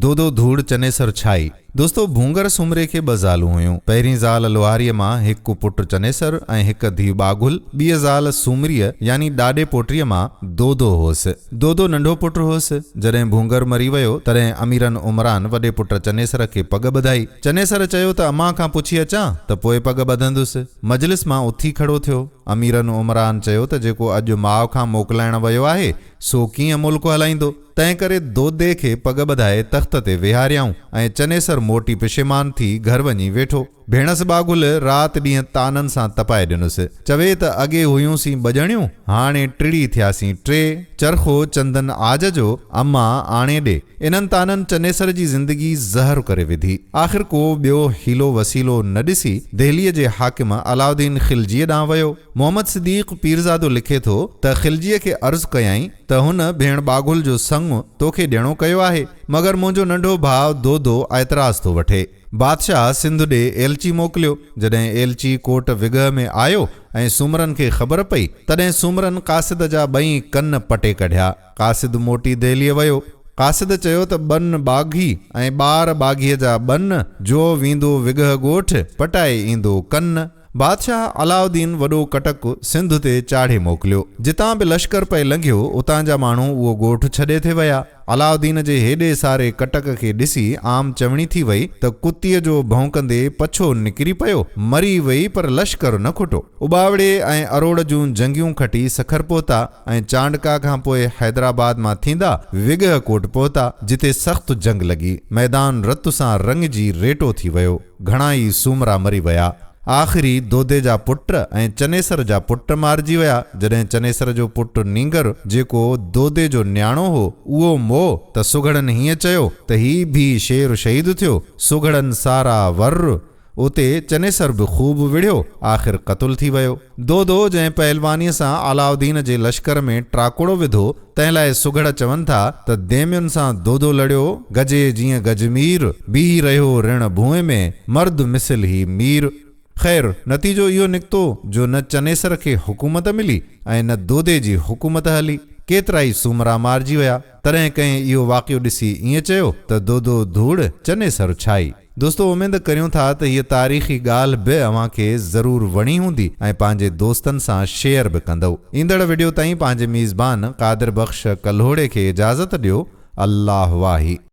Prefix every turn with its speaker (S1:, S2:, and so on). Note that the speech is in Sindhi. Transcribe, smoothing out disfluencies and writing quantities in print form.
S1: دودو ڌوڙ چنيسر ڇائي. دوستو ڀونگر سومري کي ٻه زالون هيون. پهرين زال لوهاريء مان هڪ پٽ چنيسر ۽ هڪ ڌيء ٻاگهل، ٻيء زال سومريء يعني ڏاڏي پوٽريء مان دودو هوس. دودو ننڍو پٽ هوس. جڏهن ڀونگر مري ويو، تڏهن اميرن امرائن وڏي پٽ چنيسر کي پڳ ٻڌائي. چنيسر چيو ته امان کان پڇي اچان ته پوء پڳ ٻڌندس. مجلس مان اٿي کڙو ٿيو. اميرن امرائن چيو ته جيڪو اڄ ماء کان موڪلائڻ ويو آهي، سو ڪيئن ملڪ هلائيندو؟ تنهنڪري دودي کي پڳ ٻڌائي تخت تي ويهاريائون ۽ چنيسر موٽي پشيمان ٿي گهر وڃي ويٺو. ڀيڻس ٻاگهل رات ڏينهن طعنن سان تپائي ڏنس. چوي ته اڳي هيون سين ٻه ڄڻيون، هاڻي ٽڙي ٿياسين ٽي. چرخو چندن عاج جو، اما آڻي ڏي. انهن طعنن چنيسر جي زندگي زهر ڪري وڌي. آخر ڪو ٻيو حيلو وسيلو نه ڏسي دهليء جي حاڪم علاؤالدين خلجيء ڏانهن ويو. محمد صديق پيرزادو لکي ٿو ته خلجيء کي عرض ڪيائين ته هن ڀيڻ ٻاگهل جو سڱ توکي ڏيڻو ڪيو آهي، مگر منهنجو ننڍو ڀاء دودو اعتراض ٿو وٺي. بادشاهه سنڌ ڏي ايلچي موڪليو. جڏهن ايلچي ڪوٽ وڳهه ۾ آيو ۽ سومرن کي خبر پئي، تڏهن سومرن قاصد جا ٻئي ڪن پٽي ڪڍيا. قاصد موٽي دهليء ويو. قاصد چيو ته ٻن ٻاگهي ۽ ٻار ٻاگهيء جا ٻن، جو ويندو وڳهه ڳوٺ، پٽائي ايندو ڪن. بادشاهه علاؤالدين وڏو ڪٽڪ سنڌ تي چاڙهي موڪليو. جتان به لشڪر پئي لنگهيو، اتان جا ماڻهو اهو ڳوٺ ڇڏي ٿي ويا. علاؤالدين جي هيڏي ساري ڪٽڪ کي ڏسي عام چوڻي ٿي وئي ته ڪتيء جو ڀؤنڪندي پڇو نڪري پيو، مري وئي پر لشڪر نه کٽو. اٻاوڙي ۽ اروڙ جون جنگيون کٽي سکر پهتا ۽ چانڊڪا کان پوء حيدرآباد مان ٿيندا وڳهه ڪوٽ پهتا، جتي سخت جنگ لڳي. ميدان رت سان رڱجي ريٽو ٿي ويو. گهڻا ئي سومرا مري ويا. آخري دودي جا پٽ ۽ چنيسر جا پٽ مارجي ويا. جڏهن چنيسر جو پٽ نينگر، جيڪو دودي جو نياڻو هو، اهو مئو ته سگهڙن هيئن چيو ته هي ڀي شير شهيد ٿيو، سگهڙن سارا ور. اتي چنيسر به خوب وڙهيو، آخر قتل ٿي ويو. دودو جنهن پهلوانيء سان علاؤالدين جي لشڪر ۾ ٽاڪوڙو وڌو، تنهن لاء سگهڙ چون ٿا ته ديمين سان دودو لڙيو، گجي جيئن گجمير، بيهي رهيو رڻ ڀونء ۾، مرد مثل هي مير. خير، نتيجو اهو نڪتو جو نه چنيسر کي حڪومت ملي ۽ نه دودي جي حڪومت هلي. ڪيترائي سومرا مارجي ويا. تڏهن ڪنهن اهو واقعو ڏسي ائين چيو ته دودو ڌوڙ، چنيسر ڇائي. دوستو اميد ڪريون ٿا ته هيء تاريخي ڳالهه به اوهان کي ضرور وڻي هوندي ۽ پنهنجي دوستن سان شيئر به ڪندؤ. ايندڙ وڊيو تائين پنهنجي ميزبان قادر بخش ڪلهوڙي کي اجازت ڏيو. الله واهي.